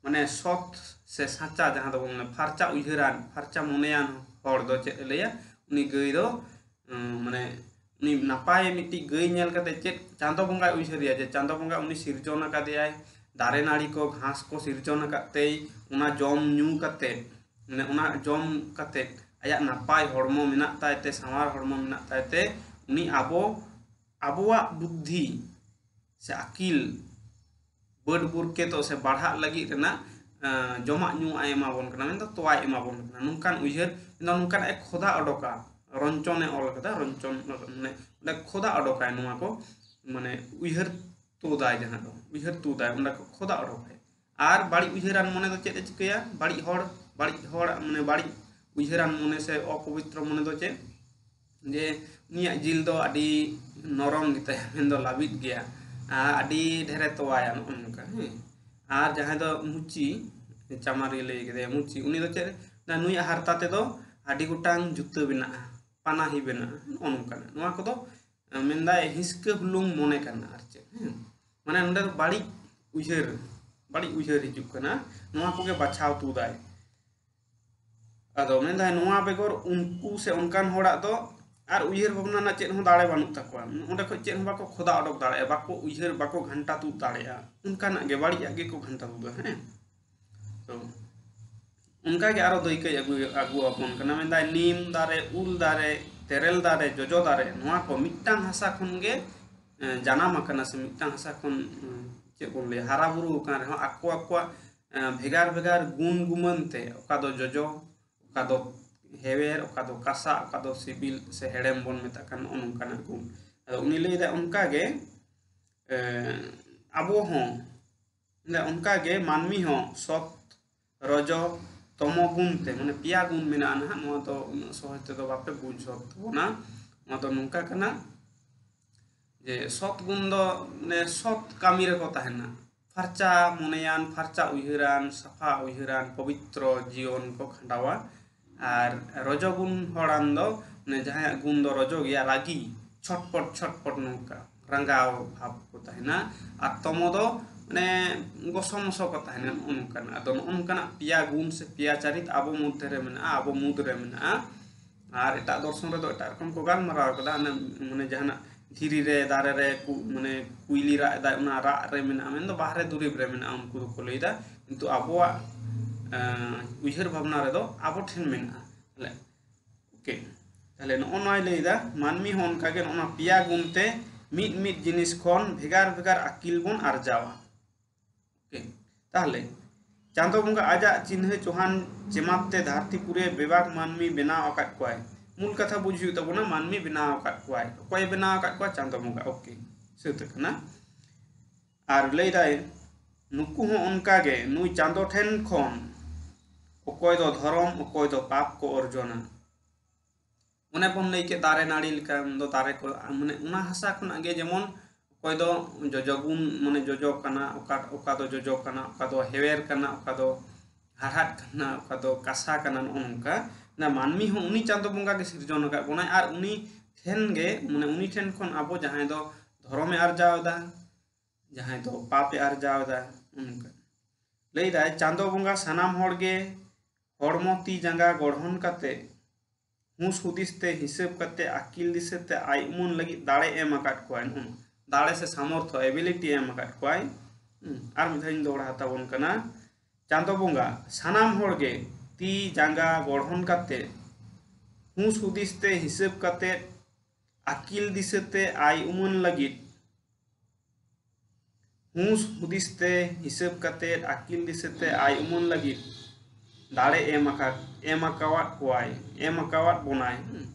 ᱢᱟᱱᱮ ᱥᱚᱛ ᱥᱮ ᱥᱟᱪᱟ, ᱡᱟᱦᱟᱸ ᱫᱚᱵᱚᱱ ᱢᱮᱱᱟ ᱯᱷᱟᱨᱪᱟ ᱩᱭᱦᱟᱹᱨᱟᱱ, ᱯᱷᱟᱨᱪᱟ ᱢᱚᱱᱮᱭᱟᱱ ᱦᱚᱲ ᱫᱚ ᱪᱮᱫ ᱮ ᱞᱟᱹᱭᱟ? ᱩᱱᱤ ᱜᱟᱹᱭ ᱫᱚ ᱩᱸ, ᱢᱟᱱᱮ ᱩᱱᱤ ᱱᱟᱯᱟᱭ ᱢᱤᱫᱴᱤᱡ ᱜᱟᱹᱭ ᱧᱮᱞ ᱠᱟᱛᱮ ᱪᱮᱫ ᱪᱟᱸᱫᱚ ᱵᱚᱸᱜᱟᱭ ᱩᱭᱦᱟᱹᱨᱮᱭᱟ? ᱡᱮ ᱪᱟᱸᱫᱚ ᱵᱚᱸᱜᱟ ᱩᱱᱤ ᱥᱤᱨᱡᱚᱱ ᱟᱠᱟᱫᱮᱭᱟᱭ, ᱫᱟᱨᱮ ᱱᱟᱹᱲᱤ ᱠᱚ ᱜᱷᱟᱥ ᱠᱚ ᱥᱤᱨᱡᱚᱱ ᱟᱠᱟᱫ ᱛᱮᱭ, ᱚᱱᱟ ᱡᱚᱢ ᱧᱩ ᱠᱟᱛᱮ, ᱢᱟᱱᱮ ᱚᱱᱟ ᱡᱚᱢ ᱠᱟᱛᱮ ᱟᱭᱟᱜ ᱱᱟᱯᱟᱭ ᱦᱚᱲᱢᱚ ᱢᱮᱱᱟᱜ ᱛᱟᱭ ᱛᱮ, ᱥᱟᱶᱟᱨ ᱦᱚᱲᱢᱚ ᱢᱮᱱᱟᱜ ᱛᱟᱭ ᱛᱮ, ᱩᱱᱤ ᱟᱵᱚ, ᱟᱵᱚᱣᱟᱜ ᱵᱩᱫᱽᱫᱷᱤ ᱥᱮ ᱟᱹᱠᱤᱞ ᱵᱟᱹᱰ ᱵᱩᱨᱠᱮᱛᱚᱜ ᱥᱮ ᱵᱟᱲᱦᱟᱜ ᱞᱟᱹᱜᱤᱫ ᱨᱮᱱᱟᱜ, ᱟᱸ, ᱡᱚᱢᱟᱜ ᱧᱩᱣᱟᱜ ᱮ ᱮᱢᱟ ᱵᱚᱱ ᱠᱟᱱᱟ, ᱢᱮᱱᱫᱚ ᱛᱚᱣᱟᱭ ᱮᱢᱟ ᱵᱚᱱ ᱠᱟᱱᱟ᱾ ᱱᱚᱝᱠᱟᱱ ᱩᱭᱦᱟᱹᱨ, ᱢᱮᱱᱫᱚ ᱱᱚᱝᱠᱟᱱᱟᱜ ᱮ ᱠᱷᱚᱫᱟ ᱚᱰᱚᱠᱟ, ᱨᱚᱧᱪᱚᱱᱮ ᱚᱞ ᱠᱟᱫᱟ, ᱨᱚᱧᱪᱚᱱ, ᱢᱟᱱᱮ ᱚᱸᱰᱮ ᱠᱷᱚᱫᱟ ᱚᱰᱚᱠᱟᱭ ᱱᱚᱣᱟ ᱠᱚ, ᱢᱟᱱᱮ ᱩᱭᱦᱟᱹᱨ ᱛᱩᱫᱟᱭ, ᱡᱟᱦᱟᱸ ᱫᱚ ᱩᱭᱦᱟᱹᱨ ᱛᱩᱫᱟᱭ, ᱚᱸᱰᱮ ᱠᱚ ᱠᱷᱚᱫᱟ ᱚᱰᱚᱠᱟᱭ᱾ ᱟᱨ ᱵᱟᱹᱲᱤᱡ ᱩᱭᱦᱟᱹᱨᱟᱱ ᱢᱚᱱᱮ ᱫᱚ ᱪᱮᱫ ᱮ ᱪᱤᱠᱟᱹᱭᱟ? ᱵᱟᱹᱲᱤᱡ ᱦᱚᱲ, ᱵᱟᱹᱲᱤᱡ ᱦᱚᱲ, ᱢᱟᱱᱮ ᱵᱟᱹᱲᱤᱡ ᱩᱭᱦᱟᱹᱨᱟᱱ ᱢᱚᱱᱮ ᱥᱮ ᱚᱯᱚᱵᱤᱛᱨᱚ ᱢᱚᱱᱮ ᱫᱚ ᱪᱮᱫ? ᱡᱮ ᱩᱱᱤᱭᱟᱜ ᱡᱤᱞ ᱫᱚ ᱟᱹᱰᱤ ᱱᱚᱨᱚᱢ ᱜᱮᱛᱟᱭᱟ, ᱢᱮᱱᱫᱚ ᱞᱟᱹᱵᱤᱫ ᱜᱮᱭᱟ, ᱟᱨ ᱟᱹᱰᱤ ᱰᱷᱮᱨᱮ ᱛᱚᱣᱟᱭᱟ, ᱱᱚᱜᱼᱚ ᱱᱚᱝᱠᱟ, ᱦᱮᱸ᱾ ᱟᱨ ᱡᱟᱦᱟᱸᱭ ᱫᱚ ᱢᱩᱪᱤ, ᱪᱟᱢᱟᱨᱤ ᱞᱟᱹᱭ ᱠᱮᱫᱟᱭ ᱢᱩᱪᱤ, ᱩᱱᱤ ᱫᱚ ᱪᱮᱫ? ᱱᱩᱭᱟᱜ ᱦᱟᱨᱛᱟ ᱛᱮᱫᱚ ᱟᱹᱰᱤ ᱜᱚᱴᱟᱝ ᱡᱩᱛᱟᱹ ᱵᱮᱱᱟᱜᱼᱟ, ᱯᱟᱱᱟᱦᱤ ᱵᱮᱱᱟᱜᱼᱟ, ᱱᱚᱜᱼᱚ ᱱᱚᱝᱠᱟᱱᱟᱜ᱾ ᱱᱚᱣᱟ ᱠᱚᱫᱚ, ᱢᱮᱱᱫᱟᱭ, ᱦᱤᱥᱠᱟᱹ ᱦᱩᱞᱩᱝ ᱢᱚᱱᱮ ᱠᱟᱱᱟ, ᱟᱨ ᱪᱮᱫ, ᱦᱮᱸ᱾ ᱢᱟᱱᱮ ᱱᱚᱸᱰᱮ ᱫᱚ ᱵᱟᱹᱲᱤᱡ ᱩᱭᱦᱟᱹᱨ, ᱵᱟᱹᱲᱤᱡ ᱩᱭᱦᱟᱹᱨ ᱦᱤᱡᱩᱜ ᱠᱟᱱᱟ, ᱱᱚᱣᱟ ᱠᱚᱜᱮ ᱵᱟᱪᱷᱟᱣ ᱛᱩᱫᱟᱭ᱾ ᱟᱫᱚ ᱢᱮᱱᱫᱟᱭ, ᱱᱚᱣᱟ ᱵᱮᱜᱚᱨ ᱩᱱᱠᱩ ᱥᱮ ᱚᱱᱠᱟᱱ ᱦᱚᱲᱟᱜ ᱫᱚ ᱟᱨ ᱩᱭᱦᱟᱹᱨ ᱵᱷᱟᱵᱽᱱᱟ ᱨᱮᱱᱟᱜ ᱪᱮᱫ ᱦᱚᱸ ᱫᱟᱲᱮ ᱵᱟᱹᱱᱩᱜ ᱛᱟᱠᱚᱣᱟ᱾ ᱚᱸᱰᱮ ᱠᱷᱚᱱ ᱪᱮᱫ ᱦᱚᱸ ᱵᱟᱠᱚ ᱠᱷᱚᱫᱟ ᱚᱰᱚᱠ ᱫᱟᱲᱮᱭᱟᱜᱼᱟ, ᱵᱟᱠᱚ ᱩᱭᱦᱟᱹᱨ, ᱵᱟᱠᱚ ᱜᱷᱟᱱᱴᱟ ᱛᱩᱫ ᱫᱟᱲᱮᱭᱟᱜᱼᱟ, ᱚᱱᱠᱟᱱᱟᱜ ᱜᱮ, ᱵᱟᱹᱲᱤᱡᱟᱜ ᱜᱮᱠᱚ ᱜᱷᱟᱱᱴᱟ ᱛᱩᱫᱟ, ᱦᱮᱸ᱾ ᱛᱚ ᱚᱱᱠᱟᱜᱮ ᱟᱨᱚ ᱫᱟᱹᱭᱠᱟᱹᱭ ᱟᱹᱜᱩ, ᱟᱹᱜᱩ ᱟᱵᱚᱱ ᱠᱟᱱᱟ, ᱢᱮᱱᱫᱟᱭ, ᱱᱤᱢ ᱫᱟᱨᱮ, ᱩᱞ ᱫᱟᱨᱮ, ᱛᱮᱨᱮᱞ ᱫᱟᱨᱮ, ᱡᱚᱡᱚ ᱫᱟᱨᱮ, ᱱᱚᱣᱟ ᱠᱚ ᱢᱤᱫᱴᱟᱝ ᱦᱟᱥᱟ ᱠᱷᱚᱱ ᱜᱮ, ᱮ, ᱡᱟᱱᱟᱢ ᱟᱠᱟᱱᱟ, ᱥᱮ ᱢᱤᱫᱴᱟᱝ ᱦᱟᱥᱟ ᱠᱷᱚᱱ, ᱮ, ᱪᱮᱫ ᱵᱚᱱ ᱞᱟᱹᱭᱟ, ᱦᱟᱨᱟ ᱵᱩᱨᱩ ᱟᱠᱟᱱ ᱨᱮᱦᱚᱸ, ᱟᱠᱚ ᱟᱠᱚᱣᱟᱜ, ᱮ, ᱵᱷᱮᱜᱟᱨ ᱵᱷᱮᱜᱟᱨ ᱜᱩᱱ ᱜᱩᱢᱟᱹᱱ ᱛᱮ, ᱚᱠᱟ ᱫᱚ ᱡᱚᱡᱚ, ᱚᱠᱟ ᱫᱚ ᱦᱮᱣᱮᱨ, ᱚᱠᱟ ᱫᱚ ᱠᱟᱥᱟ, ᱚᱠᱟ ᱫᱚ ᱥᱤᱵᱤᱞ ᱥᱮ ᱦᱮᱲᱮᱢ ᱵᱚᱱ ᱢᱮᱛᱟᱜ ᱠᱟᱱ, ᱱᱚᱜᱼᱚ ᱱᱚᱝᱠᱟᱱᱟᱜ ᱜᱩᱱ᱾ ᱟᱫᱚ ᱩᱱᱤ ᱞᱟᱹᱭᱫᱟ, ᱚᱱᱠᱟᱜᱮ, ᱮ, ᱟᱵᱚ ᱦᱚᱸ, ᱚᱱᱠᱟᱜᱮ ᱢᱟᱹᱱᱢᱤ ᱦᱚᱸ ᱥᱚᱛ, ᱨᱚᱡᱚ, ᱛᱚᱢᱚ ᱜᱩᱱ ᱛᱮ, ᱢᱟᱱᱮ ᱯᱮᱭᱟ ᱜᱩᱱ ᱢᱮᱱᱟᱜᱼᱟ ᱱᱟᱦᱟᱜ, ᱱᱚᱣᱟ ᱫᱚ ᱩᱱᱟᱹᱜ ᱥᱚᱦᱚᱡ ᱛᱮᱫᱚ ᱵᱟᱯᱮ ᱵᱩᱡᱽ ᱦᱚᱫ ᱛᱟᱵᱚᱱᱟ᱾ ᱱᱚᱣᱟ ᱫᱚ ᱱᱚᱝᱠᱟ ᱠᱟᱱᱟ ᱡᱮ ᱥᱚᱛ ᱜᱩᱱ ᱫᱚ ᱢᱟᱱᱮ ᱥᱚᱛ ᱠᱟᱹᱢᱤ ᱨᱮᱠᱚ ᱛᱟᱦᱮᱱᱟ, ᱯᱷᱟᱨᱪᱟ ᱢᱚᱱᱮᱭᱟᱱ, ᱯᱷᱟᱨᱪᱟ ᱩᱭᱦᱟᱹᱨᱟᱱ, ᱥᱟᱯᱷᱟ ᱩᱭᱦᱟᱹᱨᱟᱱ, ᱯᱚᱵᱤᱛᱨᱚ ᱡᱤᱭᱚᱱ ᱠᱚ ᱠᱷᱟᱸᱰᱟᱣᱟ᱾ ᱟᱨ ᱨᱚᱡᱚ ᱜᱩᱱ ᱦᱚᱲᱟᱱ ᱫᱚ, ᱢᱟᱱᱮ ᱡᱟᱦᱟᱸᱭᱟᱜ ᱜᱩᱱ ᱫᱚ ᱨᱚᱡᱚ ᱜᱮᱭᱟ, ᱨᱟᱹᱜᱤ, ᱪᱷᱚᱴᱯᱚᱴ ᱪᱷᱚᱴᱯᱚᱴ, ᱱᱚᱝᱠᱟ ᱨᱟᱸᱜᱟᱣ ᱵᱷᱟᱵᱽ ᱠᱚ ᱛᱟᱦᱮᱱᱟ᱾ ᱟᱨ ᱛᱚᱢᱚ ᱫᱚ ᱢᱟᱱᱮ ᱜᱚᱥᱚ ᱢᱚᱥᱚ ᱠᱚ ᱛᱟᱦᱮᱱᱟ, ᱱᱚᱜᱼᱚ ᱱᱚᱝᱠᱟᱱᱟᱜ᱾ ᱟᱫᱚ ᱱᱚᱜᱼᱚ ᱱᱚᱝᱠᱟᱱᱟᱜ ᱯᱮᱭᱟ ᱜᱩᱱ ᱥᱮ ᱯᱮᱭᱟ ᱪᱟᱨᱤᱛ ᱟᱵᱚ ᱢᱚᱫᱽᱫᱷᱮ ᱨᱮ ᱢᱮᱱᱟᱜᱼᱟ, ᱟᱵᱚ ᱢᱩᱫᱽ ᱨᱮ ᱢᱮᱱᱟᱜᱼᱟ᱾ ᱟᱨ ᱮᱴᱟᱜ ᱫᱚᱨᱥᱚᱱ ᱨᱮᱫᱚ ᱮᱴᱟᱜ ᱨᱚᱠᱚᱢ ᱠᱚ ᱜᱟᱞᱢᱟᱨᱟᱣ ᱠᱟᱫᱟ᱾ ᱚᱱᱮ, ᱢᱟᱱᱮ, ᱡᱟᱦᱟᱱᱟᱜ ᱫᱷᱤᱨᱤ ᱨᱮ, ᱫᱟᱨᱮ ᱨᱮ ᱠᱚ, ᱢᱟᱱᱮ, ᱠᱩᱭᱞᱤ ᱨᱟᱜ ᱮᱫᱟᱭ, ᱚᱱᱟ ᱨᱟᱜ ᱨᱮ ᱢᱮᱱᱟᱜᱼᱟ, ᱢᱮᱱᱫᱚ ᱵᱟᱦᱨᱮ ᱫᱩᱨᱤᱵ ᱨᱮ ᱢᱮᱱᱟᱜᱼᱟ, ᱩᱱᱠᱩ ᱫᱚᱠᱚ ᱞᱟᱹᱭᱫᱟ᱾ ᱠᱤᱱᱛᱩ ᱟᱵᱚᱣᱟᱜ, ᱮᱸ, ᱩᱭᱦᱟᱹᱨ ᱵᱷᱟᱵᱽᱱᱟ ᱨᱮᱫᱚ ᱟᱵᱚ ᱴᱷᱮᱱ ᱢᱮᱱᱟᱜᱼᱟ᱾ ᱛᱟᱦᱞᱮ, ᱳᱠᱮ, ᱛᱟᱦᱞᱮ ᱱᱚᱜᱼᱚ ᱱᱚᱣᱟᱭ ᱞᱟᱹᱭᱫᱟ, ᱢᱟᱹᱱᱢᱤ ᱦᱚᱸ ᱚᱱᱠᱟᱜᱮ ᱱᱚᱜᱼᱚ ᱱᱚᱣᱟ ᱯᱮᱭᱟ ᱜᱩᱱ ᱛᱮ ᱢᱤᱫ ᱢᱤᱫ ᱡᱤᱱᱤᱥ ᱠᱷᱚᱱ ᱵᱷᱮᱜᱟᱨ ᱵᱷᱮᱜᱟᱨ ᱟᱹᱠᱤᱞ ᱵᱚᱱ ᱟᱨᱡᱟᱣᱟ᱾ ᱳᱠᱮ, ᱛᱟᱦᱞᱮ ᱪᱟᱸᱫᱚ ᱵᱚᱸᱜᱟ ᱟᱡᱟᱜ ᱪᱤᱱᱦᱟᱹ ᱪᱚᱦᱟᱱ ᱪᱮᱢᱟᱫ ᱛᱮ ᱫᱷᱟᱹᱨᱛᱤ ᱯᱩᱨᱤ ᱵᱮᱵᱟᱠ ᱢᱟᱹᱱᱢᱤ ᱵᱮᱱᱟᱣ ᱟᱠᱟᱫ ᱠᱚᱣᱟᱭ᱾ ᱢᱩᱞ ᱠᱟᱛᱷᱟ ᱵᱩᱡᱽ ᱦᱩᱭᱩᱜ ᱛᱟᱵᱚᱱᱟ, ᱢᱟᱹᱱᱢᱤ ᱵᱮᱱᱟᱣ ᱟᱠᱟᱫ ᱠᱚᱣᱟᱭ᱾ ᱚᱠᱚᱭᱮ ᱵᱮᱱᱟᱣ ᱟᱠᱟᱫ ᱠᱚᱣᱟ? ᱪᱟᱸᱫᱚ ᱵᱚᱸᱜᱟ᱾ ᱳᱠᱮ, ᱥᱟᱹᱛ ᱟᱠᱟᱱᱟ᱾ ᱟᱨ ᱞᱟᱹᱭᱫᱟᱭ, ᱱᱩᱠᱩ ᱦᱚᱸ ᱚᱱᱠᱟᱜᱮ ᱱᱩᱭ ᱪᱟᱸᱫᱚ ᱴᱷᱮᱱ ᱠᱷᱚᱱ ᱚᱠᱚᱭ ᱫᱚ ᱫᱷᱚᱨᱚᱢ, ᱚᱠᱚᱭ ᱫᱚ ᱯᱟᱯ ᱠᱚ ᱚᱨᱡᱚᱱᱟ᱾ ᱚᱱᱮ ᱵᱚᱱ ᱞᱟᱹᱭ ᱠᱮᱫ, ᱫᱟᱨᱮ ᱱᱟᱹᱲᱤ ᱞᱮᱠᱟ ᱫᱚ ᱫᱟᱨᱮ ᱠᱚ, ᱢᱟᱱᱮ, ᱚᱱᱟ ᱦᱟᱥᱟ ᱠᱷᱚᱱᱟᱜ ᱜᱮ ᱡᱮᱢᱚᱱ ᱚᱠᱚᱭ ᱫᱚ ᱡᱚᱡᱚ ᱜᱩᱱ, ᱢᱟᱱᱮ, ᱡᱚᱡᱚ ᱠᱟᱱᱟ, ᱚᱠᱟ, ᱚᱠᱟ ᱫᱚ ᱡᱚᱡᱚ ᱠᱟᱱᱟ, ᱚᱠᱟ ᱫᱚ ᱦᱮᱣᱮᱨ ᱠᱟᱱᱟ, ᱚᱠᱟ ᱫᱚ ᱦᱟᱲᱦᱟᱫ ᱠᱟᱱᱟ, ᱚᱠᱟ ᱫᱚ ᱠᱟᱥᱟ ᱠᱟᱱᱟ, ᱱᱚᱜᱼᱚ ᱱᱚᱝᱠᱟ᱾ ᱚᱱᱟ ᱢᱟᱹᱱᱢᱤ ᱦᱚᱸ ᱩᱱᱤ ᱪᱟᱸᱫᱚ ᱵᱚᱸᱜᱟ ᱜᱮ ᱥᱤᱨᱡᱚᱱ ᱟᱠᱟᱫ ᱵᱚᱱᱟᱭ, ᱟᱨ ᱩᱱᱤ ᱴᱷᱮᱱ ᱜᱮ, ᱢᱟᱱᱮ, ᱩᱱᱤ ᱴᱷᱮᱱ ᱠᱷᱚᱱ ᱟᱵᱚ ᱡᱟᱦᱟᱸᱭ ᱫᱚ ᱫᱷᱚᱨᱚᱢᱮ ᱟᱨᱡᱟᱣ ᱮᱫᱟ, ᱡᱟᱦᱟᱸᱭ ᱫᱚ ᱯᱟᱯᱮ ᱟᱨᱡᱟᱣ ᱮᱫᱟ, ᱚᱱᱠᱟ᱾ ᱞᱟᱹᱭᱫᱟᱭ, ᱪᱟᱸᱫᱚ ᱵᱚᱸᱜᱟ ᱥᱟᱱᱟᱢ ᱦᱚᱲ ᱜᱮ ᱦᱚᱲᱢᱚ ᱛᱤ ᱡᱟᱸᱜᱟ ᱜᱚᱲᱦᱚᱱ ᱠᱟᱛᱮ, ᱦᱩᱸᱥ ᱦᱩᱫᱤᱥ ᱛᱮ, ᱦᱤᱥᱟᱹᱵ ᱠᱟᱛᱮ, ᱟᱹᱠᱤᱞ ᱫᱤᱥᱟᱹ ᱛᱮ, ᱟᱭ ᱩᱢᱟᱹᱱ ᱞᱟᱹᱜᱤᱫ ᱫᱟᱲᱮ ᱮᱢ ᱟᱠᱟᱫ ᱠᱚᱣᱟᱭ᱾ ᱱᱚᱜᱼᱚ ᱱᱚᱣᱟ ᱫᱟᱲᱮ ᱥᱮ ᱥᱟᱢᱚᱨᱛᱷᱚ, ᱮᱵᱤᱞᱤᱴᱤ ᱮᱢ ᱟᱠᱟᱫ ᱠᱚᱣᱟᱭ᱾ ᱦᱩᱸ, ᱟᱨ ᱢᱤᱫ ᱫᱷᱟᱣ ᱤᱧ ᱫᱚᱦᱲᱟ ᱛᱟᱵᱚᱱ ᱠᱟᱱᱟ, ᱪᱟᱸᱫᱚ ᱵᱚᱸᱜᱟ ᱥᱟᱱᱟᱢ ᱦᱚᱲ ᱜᱮ ᱛᱤ ᱡᱟᱸᱜᱟ ᱜᱚᱲᱦᱚᱱ ᱠᱟᱛᱮ, ᱦᱩᱸᱥ ᱦᱩᱫᱤᱥ ᱛᱮ, ᱦᱤᱥᱟᱹᱵ ᱠᱟᱛᱮ, ᱟᱹᱠᱤᱞ ᱫᱤᱥᱟᱹ ᱛᱮ, ᱟᱭ ᱩᱢᱟᱹᱱ ᱞᱟᱹᱜᱤᱫ, ᱦᱩᱸᱥ ᱦᱩᱫᱤᱥ ᱛᱮ, ᱦᱤᱥᱟᱹᱵ ᱠᱟᱛᱮ, ᱟᱹᱠᱤᱞ ᱫᱤᱥᱟᱹ ᱛᱮ, ᱟᱭ ᱩᱢᱟᱹᱱ ᱞᱟᱹᱜᱤᱫ ᱫᱟᱲᱮ ᱮᱢ ᱟᱠᱟᱫ, ᱮᱢ ᱟᱠᱟᱣᱟᱫ ᱠᱚᱣᱟᱭ, ᱮᱢ ᱟᱠᱟᱣᱟᱫ ᱵᱚᱱᱟᱭ᱾ ᱦᱩᱸ᱾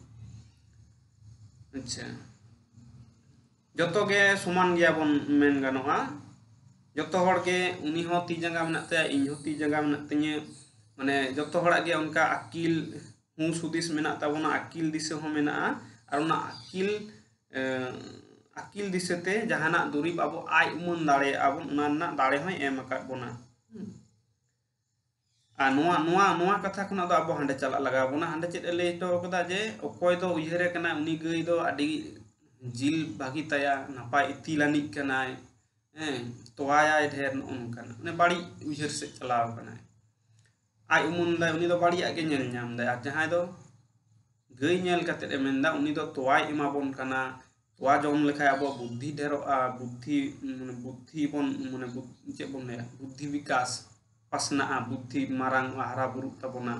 ᱟᱪᱪᱷᱟ, ᱡᱚᱛᱚ ᱜᱮ ᱥᱚᱢᱟᱱ ᱜᱮᱭᱟᱵᱚᱱ ᱢᱮᱱ ᱜᱟᱱᱚᱜᱼᱟ᱾ ᱡᱚᱛᱚ ᱦᱚᱲ ᱜᱮ, ᱩᱱᱤ ᱦᱚᱸ ᱛᱤ ᱡᱟᱸᱜᱟ ᱢᱮᱱᱟᱜ ᱛᱟᱭᱟ, ᱤᱧ ᱦᱚᱸ ᱛᱤ ᱡᱟᱸᱜᱟ ᱢᱮᱱᱟᱜ ᱛᱤᱧᱟᱹ, ᱢᱟᱱᱮ, ᱡᱚᱛᱚ ᱦᱚᱲᱟᱜ ᱜᱮ ᱚᱱᱠᱟ ᱟᱹᱠᱤᱞ, ᱦᱩᱸᱥ ᱦᱩᱫᱤᱥ ᱢᱮᱱᱟᱜ ᱛᱟᱵᱚᱱᱟ, ᱟᱹᱠᱤᱞ ᱫᱤᱥᱟᱹ ᱦᱚᱸ ᱢᱮᱱᱟᱜᱼᱟ, ᱟᱨ ᱚᱱᱟ ᱟᱹᱠᱤᱞ, ᱮᱸ, ᱟᱹᱠᱤᱞ ᱫᱤᱥᱟᱹ ᱛᱮ ᱡᱟᱦᱟᱱᱟᱜ ᱫᱩᱨᱤᱵᱽ ᱟᱵᱚ ᱟᱭ ᱩᱢᱟᱹᱱ ᱫᱟᱲᱮᱭᱟᱜᱼᱟ ᱵᱚᱱ, ᱚᱱᱟ ᱨᱮᱱᱟᱜ ᱫᱟᱲᱮ ᱦᱚᱸᱭ ᱮᱢ ᱟᱠᱟᱫ ᱵᱚᱱᱟ᱾ ᱦᱩᱸ᱾ ᱟᱨ ᱱᱚᱣᱟ, ᱱᱚᱣᱟ, ᱱᱚᱣᱟ ᱠᱟᱛᱷᱟ ᱠᱷᱚᱱᱟᱜ ᱫᱚ ᱟᱵᱚ ᱦᱟᱸᱰᱮ ᱪᱟᱞᱟᱜ ᱞᱟᱜᱟᱣ ᱵᱚᱱᱟ᱾ ᱦᱟᱸᱰᱮ ᱪᱮᱫ ᱮ ᱞᱟᱹᱭ ᱦᱚᱴᱚ ᱠᱟᱫᱟ? ᱡᱮ ᱚᱠᱚᱭ ᱫᱚ ᱩᱭᱦᱟᱹᱨᱮ ᱠᱟᱱᱟ, ᱩᱱᱤ ᱜᱟᱹᱭ ᱫᱚ ᱟᱹᱰᱤ ᱡᱤᱞ ᱵᱷᱟᱹᱜᱤ ᱛᱟᱭᱟ, ᱱᱟᱯᱟᱭ ᱤᱛᱤᱞ ᱟᱹᱱᱤᱡ ᱠᱟᱱᱟᱭ, ᱦᱮᱸ, ᱛᱚᱣᱟᱭᱟᱭ ᱰᱷᱮᱨ, ᱱᱚᱜᱼᱚ ᱱᱚᱝᱠᱟᱱᱟᱜ, ᱢᱟᱱᱮ, ᱵᱟᱹᱲᱤᱡ ᱩᱭᱦᱟᱹᱨ ᱥᱮᱫ ᱪᱟᱞᱟᱣ ᱠᱟᱱᱟᱭ᱾ ᱟᱭ ᱩᱢᱟᱹᱱ ᱫᱟᱭ, ᱩᱱᱤ ᱫᱚ ᱵᱟᱹᱲᱤᱡᱟᱜ ᱜᱮ ᱧᱮᱞ ᱧᱟᱢ ᱫᱟᱭ᱾ ᱟᱨ ᱡᱟᱦᱟᱸᱭ ᱫᱚ ᱜᱟᱹᱭ ᱧᱮᱞ ᱠᱟᱛᱮᱫ ᱮ ᱢᱮᱱᱫᱟ, ᱩᱱᱤ ᱫᱚ ᱛᱚᱣᱟᱭ ᱮᱢᱟ ᱵᱚᱱ ᱠᱟᱱᱟ, ᱛᱚᱣᱟ ᱡᱚᱢ ᱞᱮᱠᱷᱟᱱ ᱟᱵᱚᱣᱟᱜ ᱵᱩᱫᱽᱫᱷᱤ ᱰᱷᱮᱨᱚᱜᱼᱟ, ᱵᱩᱫᱽᱫᱷᱤ, ᱢᱟᱱᱮ ᱵᱩᱫᱽᱫᱷᱤ ᱵᱚᱱ, ᱢᱟᱱᱮ ᱵᱩᱫᱽ-, ᱪᱮᱫ ᱵᱚᱱ ᱞᱟᱹᱭᱟ, ᱵᱩᱫᱽᱫᱷᱤ ᱵᱤᱠᱟᱥ, ᱯᱟᱥᱱᱟᱜᱼᱟ, ᱵᱩᱫᱽᱫᱷᱤ ᱢᱟᱨᱟᱝ ᱚᱜᱼᱟ, ᱦᱟᱨᱟ ᱵᱩᱨᱩᱜ ᱛᱟᱵᱚᱱᱟ᱾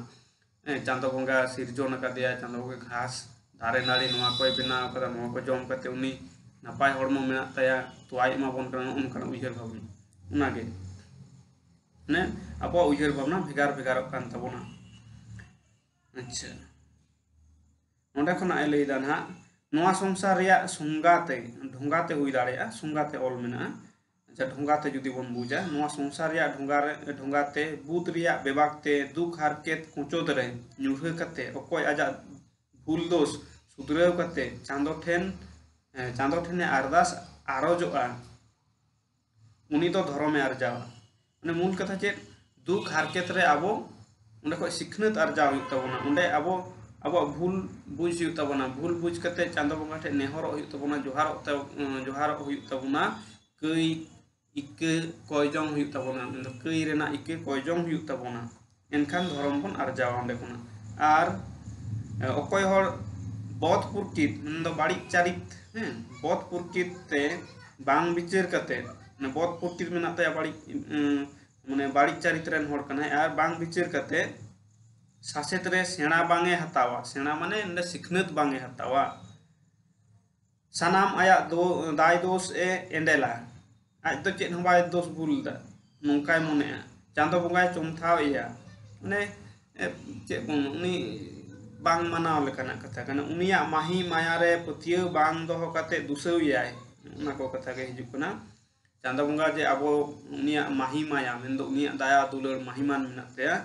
ᱦᱮᱸ, ᱪᱟᱸᱫᱚ ᱵᱚᱸᱜᱟ ᱥᱤᱨᱡᱚᱱ ᱟᱠᱟᱫᱮᱭᱟ, ᱪᱟᱸᱫᱚ ᱵᱚᱸᱜᱟ ᱜᱷᱟᱥ, ᱫᱟᱨᱮ ᱱᱟᱹᱲᱤ ᱱᱚᱣᱟ ᱠᱚᱭ ᱵᱮᱱᱟᱣ ᱟᱠᱟᱫᱟ, ᱱᱚᱣᱟ ᱠᱚ ᱡᱚᱢ ᱠᱟᱛᱮ ᱩᱱᱤ ᱱᱟᱯᱟᱭ ᱦᱚᱲᱢᱚ ᱢᱮᱱᱟᱜ ᱛᱟᱭᱟ, ᱛᱚᱣᱟᱭ ᱮᱢᱟ ᱵᱚᱱ ᱠᱟᱱᱟ, ᱱᱚᱜᱼᱚ ᱱᱚᱝᱠᱟᱱᱟᱜ ᱩᱭᱦᱟᱹᱨ ᱵᱷᱟᱵᱽᱱᱟ᱾ ᱚᱱᱟᱜᱮ, ᱢᱟᱱᱮ ᱟᱵᱚᱣᱟᱜ ᱩᱭᱦᱟᱹᱨ ᱵᱷᱟᱵᱽᱱᱟ ᱵᱷᱮᱜᱟᱨ ᱵᱷᱮᱜᱟᱨᱚᱜ ᱠᱟᱱ ᱛᱟᱵᱚᱱᱟ᱾ ᱟᱪᱪᱷᱟ, ᱱᱚᱸᱰᱮ ᱠᱷᱚᱱᱟᱜ ᱮ ᱞᱟᱹᱭᱫᱟ ᱱᱟᱦᱟᱜ, ᱱᱚᱣᱟ ᱥᱚᱝᱥᱟᱨ ᱨᱮᱭᱟᱜ ᱥᱚᱝᱜᱟ ᱛᱮ, ᱰᱷᱚᱸᱜᱟ ᱛᱮ ᱦᱩᱭ ᱫᱟᱲᱮᱭᱟᱜᱼᱟ, ᱥᱚᱝᱜᱟ ᱛᱮ ᱚᱞ ᱢᱮᱱᱟᱜᱼᱟ᱾ ᱟᱪᱪᱷᱟ, ᱰᱷᱚᱸᱜᱟ ᱛᱮ ᱡᱩᱫᱤ ᱵᱚᱱ ᱵᱩᱡᱟ, ᱱᱚᱣᱟ ᱥᱚᱝᱥᱟᱨ ᱨᱮᱭᱟᱜ ᱰᱷᱚᱸᱜᱟ ᱨᱮ, ᱰᱷᱚᱸᱜᱟ ᱛᱮ ᱵᱩᱫᱽ ᱨᱮᱭᱟᱜ ᱵᱮᱵᱟᱠ ᱛᱮ ᱫᱩᱠ ᱦᱟᱨᱠᱮᱛ ᱠᱚᱪᱚᱫ ᱨᱮ ᱧᱩᱨᱦᱟᱹ ᱠᱟᱛᱮ ᱚᱠᱚᱭ ᱟᱡᱟᱜ ᱵᱷᱩᱞ ᱫᱳᱥ ᱥᱩᱫᱷᱨᱟᱹᱣ ᱠᱟᱛᱮ ᱪᱟᱸᱫᱚ ᱴᱷᱮᱱ, ᱮ, ᱪᱟᱸᱫᱚ ᱴᱷᱮᱱᱮ ᱟᱨᱫᱟᱥ ᱟᱨᱚᱡᱚᱜᱼᱟ, ᱩᱱᱤ ᱫᱚ ᱫᱷᱚᱨᱚᱢᱮ ᱟᱨᱡᱟᱣᱟ᱾ ᱢᱟᱱᱮ ᱢᱩᱞ ᱠᱟᱛᱷᱟ ᱪᱮᱫ? ᱫᱩᱠ ᱦᱟᱨᱠᱮᱛ ᱨᱮ ᱟᱵᱚ ᱚᱸᱰᱮ ᱠᱷᱚᱱ ᱥᱤᱠᱷᱱᱟᱹᱛ ᱟᱨᱡᱟᱣ ᱦᱩᱭᱩᱜ ᱛᱟᱵᱚᱱᱟ᱾ ᱚᱸᱰᱮ ᱟᱵᱚ ᱟᱵᱚᱣᱟᱜ ᱵᱷᱩᱞ ᱵᱩᱡᱽ ᱦᱩᱭᱩᱜ ᱛᱟᱵᱚᱱᱟ᱾ ᱵᱷᱩᱞ ᱵᱩᱡᱽ ᱠᱟᱛᱮ ᱪᱟᱸᱫᱚ ᱵᱚᱸᱜᱟ ᱴᱷᱮᱱ ᱱᱮᱦᱚᱨᱚᱜ ᱦᱩᱭᱩᱜ ᱛᱟᱵᱚᱱᱟ, ᱡᱚᱦᱟᱨᱚᱜ ᱛᱟ-, ᱡᱚᱦᱟᱨᱚᱜ ᱦᱩᱭᱩᱜ ᱛᱟᱵᱚᱱᱟ᱾ ᱠᱟᱹᱭ ᱤᱠᱟᱹ ᱠᱚᱭ ᱡᱚᱝ ᱦᱩᱭᱩᱜ ᱛᱟᱵᱚᱱᱟ, ᱢᱮᱱᱫᱚ ᱠᱟᱹᱭ ᱨᱮᱱᱟᱜ ᱤᱠᱟᱹ ᱠᱚᱭ ᱡᱚᱝ ᱦᱩᱭᱩᱜ ᱛᱟᱵᱚᱱᱟ᱾ ᱮᱱᱠᱷᱟᱱ ᱫᱷᱚᱨᱚᱢ ᱵᱚᱱ ᱟᱨᱡᱟᱣᱟ ᱚᱸᱰᱮ ᱠᱷᱚᱱᱟᱜ᱾ ᱟᱨ, ᱮ, ᱚᱠᱚᱭ ᱦᱚᱲ ᱵᱚᱫ ᱯᱩᱨᱠᱤᱛ, ᱢᱮᱱᱫᱚ ᱵᱟᱹᱲᱤᱡ ᱪᱟᱨᱤᱛ, ᱦᱮᱸ, ᱵᱚᱫ ᱯᱩᱨᱠᱤᱛ ᱛᱮ ᱵᱟᱝ ᱵᱤᱪᱟᱹᱨ ᱠᱟᱛᱮ, ᱢᱟᱱᱮ ᱵᱚᱫ ᱯᱩᱨᱠᱤᱛ ᱢᱮᱱᱟᱜ ᱛᱟᱭᱟ, ᱵᱟᱹᱲᱤᱡ, ᱩᱸ, ᱢᱟᱱᱮ ᱵᱟᱹᱲᱤᱡ ᱪᱟᱨᱤᱛ ᱨᱮᱱ ᱦᱚᱲ ᱠᱟᱱᱟᱭ, ᱟᱨ ᱵᱟᱝ ᱵᱤᱪᱟᱹᱨ ᱠᱟᱛᱮ ᱥᱟᱥᱮᱛ ᱨᱮ ᱥᱮᱬᱟ ᱵᱟᱝ ᱮ ᱦᱟᱛᱟᱣᱟ᱾ ᱥᱮᱬᱟ ᱢᱟᱱᱮ ᱚᱸᱰᱮ ᱥᱤᱠᱷᱱᱟᱹᱛ ᱵᱟᱝ ᱮ ᱦᱟᱛᱟᱣᱟ᱾ ᱥᱟᱱᱟᱢ ᱟᱭᱟᱜ ᱫᱳ-, ᱫᱟᱭ ᱫᱳᱥ ᱮ ᱮᱸᱰᱮᱞᱟ᱾ ᱟᱡ ᱫᱚ ᱪᱮᱫ ᱦᱚᱸ ᱵᱟᱭ ᱫᱳᱥ ᱵᱷᱩᱞ ᱮᱫᱟ, ᱱᱚᱝᱠᱟᱭ ᱢᱚᱱᱮᱜᱼᱟ᱾ ᱪᱟᱸᱫᱚ ᱵᱚᱸᱜᱟᱭ ᱪᱚᱢᱛᱷᱟᱣ ᱮᱭᱟ, ᱢᱟᱱᱮ, ᱮ, ᱪᱮᱫ ᱵᱚᱱ, ᱩᱱᱤ ᱵᱟᱝ ᱢᱟᱱᱟᱣ ᱞᱮᱠᱟᱱᱟᱜ ᱠᱟᱛᱷᱟ ᱠᱟᱱᱟ᱾ ᱩᱱᱤᱭᱟᱜ ᱢᱟᱹᱦᱤ ᱢᱟᱭᱟ ᱨᱮ ᱯᱟᱹᱛᱭᱟᱹᱣ ᱵᱟᱝ ᱫᱚᱦᱚ ᱠᱟᱛᱮ ᱫᱩᱥᱟᱹᱣ ᱮᱭᱟᱭ, ᱚᱱᱟ ᱠᱚ ᱠᱟᱛᱷᱟ ᱜᱮ ᱦᱤᱡᱩᱜ ᱠᱟᱱᱟ᱾ ᱪᱟᱸᱫᱚ ᱵᱚᱸᱜᱟ ᱡᱮ ᱟᱵᱚ ᱩᱱᱤᱭᱟᱜ ᱢᱟᱹᱦᱤ ᱢᱟᱭᱟ, ᱢᱮᱱᱫᱚ ᱩᱱᱤᱭᱟᱜ ᱫᱟᱭᱟ ᱫᱩᱞᱟᱹᱲ ᱢᱟᱹᱦᱤᱢᱟᱱ ᱢᱮᱱᱟᱜ ᱛᱟᱭᱟ,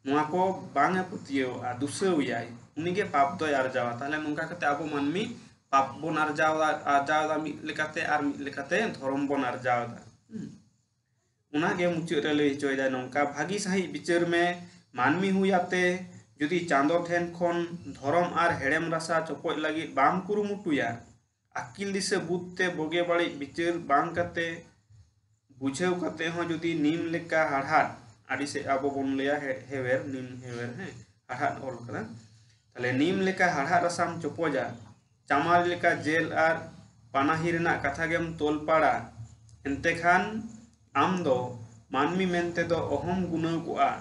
ᱱᱚᱣᱟ ᱠᱚ ᱵᱟᱝ ᱮ ᱯᱟᱹᱛᱭᱟᱹᱣᱟᱜᱼᱟ, ᱫᱩᱥᱟᱹᱣ ᱮᱭᱟᱭ, ᱩᱱᱤᱜᱮ ᱯᱟᱯ ᱫᱚᱭ ᱟᱨᱡᱟᱣᱟ᱾ ᱛᱟᱦᱚᱞᱮ ᱱᱚᱝᱠᱟ ᱠᱟᱛᱮ ᱟᱵᱚ ᱢᱟᱹᱱᱢᱤ ᱯᱟᱯ ᱵᱚᱱ ᱟᱨᱡᱟᱣ ᱮᱫᱟ, ᱟᱨᱡᱟᱣ ᱮᱫᱟ ᱢᱤᱫ ᱞᱮᱠᱟᱛᱮ, ᱟᱨ ᱢᱤᱫ ᱞᱮᱠᱟᱛᱮ ᱫᱷᱚᱨᱚᱢ ᱵᱚᱱ ᱟᱨᱡᱟᱣ ᱮᱫᱟ᱾ ᱦᱩᱸ᱾ ᱚᱱᱟᱜᱮ ᱢᱩᱪᱟᱹᱫ ᱨᱮ ᱞᱟᱹᱭ ᱦᱚᱪᱚᱭᱮᱫᱟᱭ ᱱᱚᱝᱠᱟ, ᱵᱷᱟᱹᱜᱤ ᱥᱟᱺᱦᱤᱡ ᱵᱤᱪᱟᱹᱨ ᱢᱮ, ᱢᱟᱹᱱᱢᱤ ᱦᱩᱭ ᱟᱛᱮ ᱡᱩᱫᱤ ᱪᱟᱸᱫᱚ ᱴᱷᱮᱱ ᱠᱷᱚᱱ ᱫᱷᱚᱨᱚᱢ ᱟᱨ ᱦᱮᱲᱮᱢ ᱨᱟᱥᱟ ᱪᱚᱯᱚᱡ ᱞᱟᱹᱜᱤᱫ ᱵᱟᱢ ᱠᱩᱨᱩᱢᱩᱴᱩᱭᱟ, ᱟᱹᱠᱤᱞ ᱫᱤᱥᱟᱹ ᱵᱩᱫᱷ ᱛᱮ ᱵᱳᱜᱮ ᱵᱟᱹᱲᱤᱡ ᱵᱤᱪᱟᱹᱨ ᱵᱟᱝ ᱠᱟᱛᱮ, ᱵᱩᱡᱷᱟᱹᱣ ᱠᱟᱛᱮ ᱦᱚᱸ ᱡᱩᱫᱤ ᱱᱤᱢ ᱞᱮᱠᱟ ᱦᱟᱲᱦᱟᱫ, ᱟᱹᱰᱤ ᱥᱮᱫ ᱟᱵᱚ ᱵᱚᱱ ᱞᱟᱹᱭᱟ ᱦᱮ-, ᱦᱮᱣᱮᱨ, ᱱᱤᱢ ᱦᱮᱣᱮᱨ, ᱦᱮᱸ, ᱦᱟᱲᱦᱟᱫ ᱚᱞ ᱠᱟᱱᱟ᱾ ᱛᱟᱦᱞᱮ ᱱᱤᱢ ᱞᱮᱠᱟ ᱦᱟᱲᱦᱟᱫ ᱨᱟᱥᱟᱢ ᱪᱚᱯᱚᱡᱟ, ᱪᱟᱢᱟᱨ ᱞᱮᱠᱟ ᱡᱮᱞ ᱟᱨ ᱯᱟᱱᱟᱦᱤ ᱨᱮᱱᱟᱜ ᱠᱟᱛᱷᱟ ᱜᱮᱢ ᱛᱚᱞ ᱯᱟᱲᱟ, ᱮᱱᱛᱮ ᱠᱷᱟᱱ ᱟᱢ ᱫᱚ ᱢᱟᱹᱱᱢᱤ ᱢᱮᱱᱛᱮ ᱫᱚ ᱚᱦᱚᱢ ᱜᱩᱱᱟᱹᱣ ᱠᱚᱜᱼᱟ᱾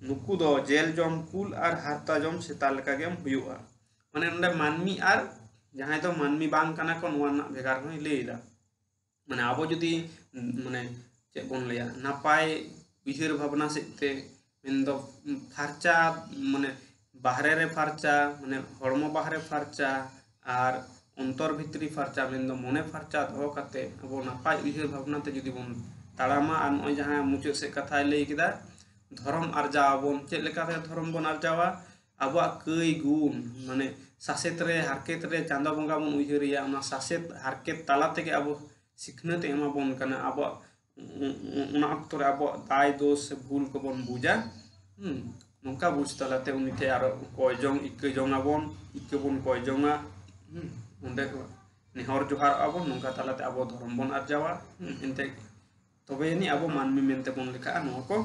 ᱱᱩᱠᱩ ᱫᱚ ᱡᱮᱞ ᱡᱚᱢ ᱠᱩᱞ ᱟᱨ ᱦᱟᱨᱛᱟ ᱡᱚᱢ ᱥᱮᱛᱟ ᱞᱮᱠᱟ ᱜᱮᱢ ᱦᱩᱭᱩᱜᱼᱟ᱾ ᱢᱟᱱᱮ ᱱᱚᱰᱮ ᱢᱟᱹᱱᱢᱤ ᱟᱨ ᱡᱟᱦᱟᱸᱭ ᱫᱚ ᱢᱟᱹᱱᱢᱤ ᱵᱟᱝ ᱠᱟᱱᱟ ᱠᱚ, ᱱᱚᱣᱟ ᱨᱮᱱᱟᱜ ᱵᱷᱮᱜᱟᱨ ᱦᱚᱸᱭ ᱞᱟᱹᱭ ᱮᱫᱟ᱾ ᱢᱟᱱᱮ ᱟᱵᱚ ᱡᱩᱫᱤ, ᱢᱟᱱᱮ ᱪᱮᱫ ᱵᱚᱱ ᱞᱟᱹᱭᱟ, ᱱᱟᱯᱟᱭ ᱩᱭᱦᱟᱹᱨ ᱵᱷᱟᱵᱽᱱᱟ ᱥᱮᱫ ᱛᱮ, ᱢᱮᱱᱫᱚ ᱯᱷᱟᱨᱪᱟ, ᱢᱟᱱᱮ ᱵᱟᱦᱨᱮ ᱨᱮ ᱯᱷᱟᱨᱪᱟ, ᱢᱟᱱᱮ ᱦᱚᱲᱢᱚ ᱵᱟᱦᱨᱮ ᱯᱷᱟᱨᱪᱟ ᱟᱨ ᱚᱱᱛᱚᱨ ᱵᱷᱤᱛᱨᱤ ᱯᱷᱟᱨᱪᱟ, ᱢᱮᱱᱫᱚ ᱢᱚᱱᱮ ᱯᱷᱟᱨᱪᱟ ᱫᱚᱦᱚ ᱠᱟᱛᱮ ᱟᱵᱚ ᱱᱟᱯᱟᱭ ᱩᱭᱦᱟᱹᱨ ᱵᱷᱟᱵᱽᱱᱟ ᱛᱮ ᱡᱩᱫᱤ ᱵᱚᱱ ᱛᱟᱲᱟᱢᱟ, ᱟᱨ ᱱᱚᱜᱼᱚᱭ ᱡᱟᱦᱟᱸ ᱢᱩᱪᱟᱹᱫ ᱥᱮᱫ ᱠᱟᱛᱷᱟᱭ ᱞᱟᱹᱭ ᱠᱮᱫᱟ, ᱫᱷᱚᱨᱚᱢ ᱟᱨᱡᱟᱣ ᱟᱵᱚᱱ᱾ ᱪᱮᱫ ᱞᱮᱠᱟᱛᱮ ᱫᱷᱚᱨᱚᱢ ᱵᱚᱱ ᱟᱨᱡᱟᱣᱟ? ᱟᱵᱚᱣᱟᱜ ᱠᱟᱹᱭ ᱜᱩᱱ, ᱢᱟᱱᱮ ᱥᱟᱥᱮᱛ ᱨᱮ ᱦᱟᱨᱠᱮᱛ ᱨᱮ ᱪᱟᱸᱫᱚ ᱵᱚᱸᱜᱟ ᱵᱚᱱ ᱩᱭᱦᱟᱹᱨᱮᱭᱟ, ᱚᱱᱟ ᱥᱟᱥᱮᱛ ᱦᱟᱨᱠᱮᱛ ᱛᱟᱞᱟ ᱛᱮᱜᱮ ᱟᱵᱚ ᱥᱤᱠᱷᱱᱟᱹᱛ ᱮ ᱮᱢᱟ ᱵᱚᱱ ᱠᱟᱱᱟ᱾ ᱟᱵᱚᱣᱟᱜ ᱩ-, ᱩ-, ᱚᱱᱟ ᱚᱠᱛᱚ ᱨᱮ ᱟᱵᱚᱣᱟᱜ ᱫᱟᱭ ᱫᱳᱥ ᱥᱮ ᱵᱷᱩᱞ ᱠᱚᱵᱚᱱ ᱵᱩᱡᱟ᱾ ᱦᱩᱸ, ᱱᱚᱝᱠᱟ ᱵᱩᱡᱽ ᱛᱟᱞᱟᱛᱮ ᱩᱱᱤ ᱴᱷᱮᱱ ᱟᱨᱚ ᱠᱚᱭ ᱡᱚᱝ, ᱤᱠᱟᱹ ᱡᱚᱝ ᱟᱵᱚᱱ, ᱤᱠᱟᱹ ᱵᱚᱱ ᱠᱚᱭ ᱡᱚᱝᱟ᱾ ᱦᱩᱸ, ᱚᱸᱰᱮ ᱱᱮᱦᱚᱨ ᱡᱚᱦᱟᱨᱚᱜᱼᱟ ᱵᱚᱱ, ᱱᱚᱝᱠᱟ ᱛᱟᱞᱟᱛᱮ ᱟᱵᱚ ᱫᱷᱚᱨᱚᱢ ᱵᱚᱱ ᱟᱨᱡᱟᱣᱟ᱾ ᱦᱩᱸ, ᱮᱱᱛᱮ ᱛᱚᱵᱮ ᱟᱹᱱᱤᱡ ᱟᱵᱚ ᱢᱟᱹᱱᱢᱤ ᱢᱮᱱᱛᱮ ᱵᱚᱱ ᱞᱮᱠᱷᱟᱜᱼᱟ᱾ ᱱᱚᱣᱟ ᱠᱚ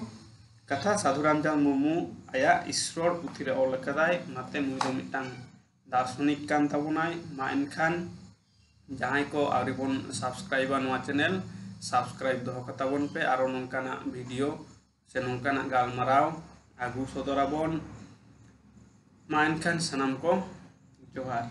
ᱠᱟᱛᱷᱟ ᱥᱟᱫᱷᱩ ᱨᱟᱢᱪᱟᱸᱫᱽ ᱢᱩᱨᱢᱩ ᱟᱭᱟᱜ ᱤᱥᱨᱚᱲ ᱯᱩᱛᱷᱤ ᱨᱮ ᱚᱞ ᱟᱠᱟᱫᱟᱭ᱾ ᱚᱱᱟᱛᱮ ᱱᱩᱭ ᱫᱚ ᱢᱤᱫᱴᱟᱝ ᱫᱟᱨᱥᱚᱱᱤᱠ ᱠᱟᱱ ᱛᱟᱵᱚᱱᱟᱭ᱾ ᱢᱟ ᱮᱱᱠᱷᱟᱱ ᱡᱟᱦᱟᱸᱭ ᱠᱚ ᱟᱹᱣᱨᱤ ᱵᱚᱱ subscribeᱟ ᱱᱚᱣᱟ channel, subscribe ᱫᱚᱦᱚ ᱠᱟᱛᱟ ᱵᱚᱱ ᱯᱮ᱾ ᱟᱨᱚ ᱱᱚᱝᱠᱟᱱᱟᱜ video ᱥᱮ ᱱᱚᱝᱠᱟᱱᱟᱜ ᱜᱟᱞᱢᱟᱨᱟᱣ ᱟᱹᱜᱩ ᱥᱚᱫᱚᱨᱟᱵᱚᱱ᱾ ᱢᱟ ᱮᱱᱠᱷᱟᱱ ᱥᱟᱱᱟᱢ ᱠᱚ ᱡᱚᱦᱟᱨ᱾